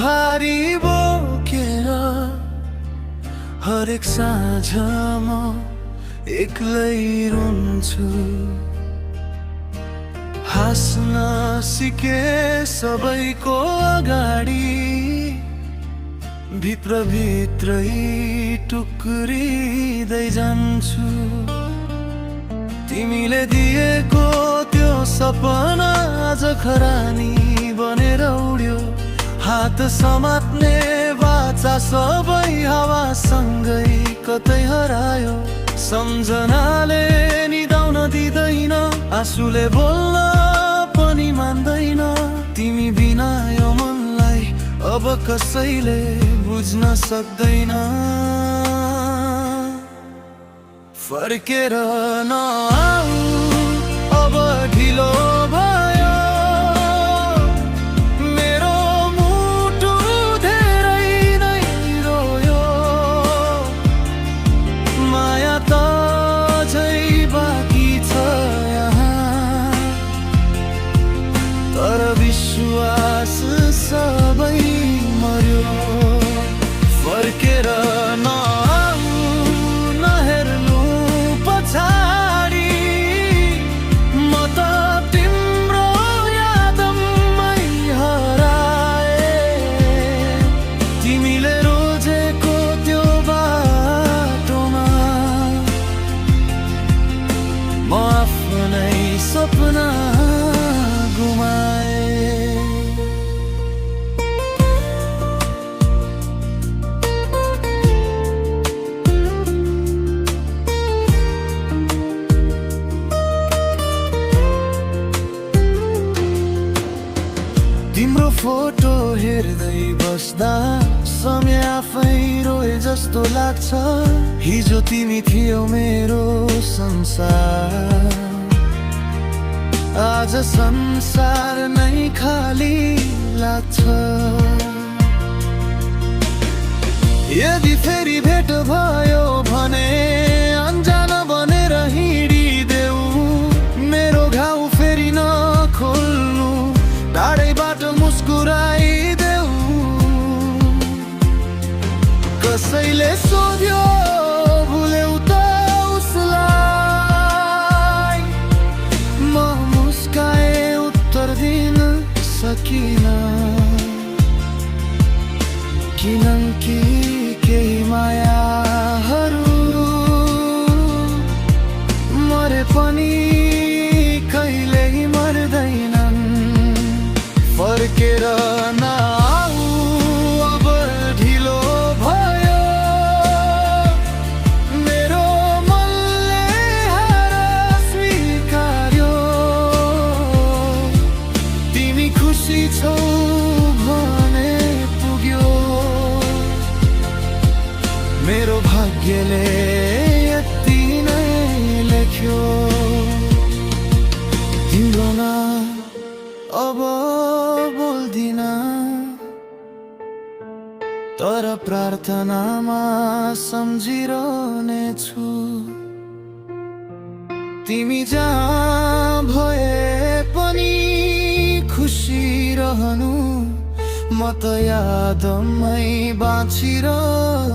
भारी बोकेर हरेक साँझ म एक्लै रुन्छु। हाँस्न सिके सबैको अगाडि, भित्रै टुक्रिँदै जान्छु। तिमीले दिएको त्यो सपना आज खरानी बनेर उड्यो। हात समात्ने बाचा सबै हावासँगै कतै हरायो। सम्झनाले निदाउन दिँदैन, आँसुले बोल्न पनि मान्दैन। तिमी बिना यो मनलाई अब कसैले बुझ्न सक्दैन। फर्केर नआऊ, अब ढिलो भयो। मेरो मुटु धेरै नै रोयो। माया त अझै बाँकी छ यहाँ, तर विश्वास सबै मर्यो। फर्केर नआऊ, नहेर्नु पछाडि। म त तिम्रो यादमै हराए। तिमीले रोजेको त्यो बाटोमा म आफ्नै सपना गुमाए। तिम्रो फोटो हेर्दै बस्दा समय आफै रोए जस्तो लाग्छ। हिजो तिमी थियौ मेरो संसार, आज संसार नै खाली लाग्छ। यदि फेरि भेट भयो भने अन्जान बनेर हिँडिदेऊ। मेरो घाउ फेरि नखोल्नु, टाढैबाट मुस्कुराइदेऊ। कसैले सोध्यो भुल्यौ त उसलाई, म मुस्काए उत्तर दिन सकिन। किनकि केही मायाहरू मरे पनि कहिल्यै मर्दैनन्। फर्केर नआऊ, अब ढिलो भयो। मेरो मनले हार स्वीकार्यो। तिमी खुसी छौ भने पुग्यो। मेरो भाग्यले यति नै लेख्यो। तिम्रो नाम अब बोल्दिन, तर प्रार्थनामा सम्झिरहनेछु। तिमी जहाँ भए पनि खुसी रहनु, म त यादमै बाँचिरहनेछु।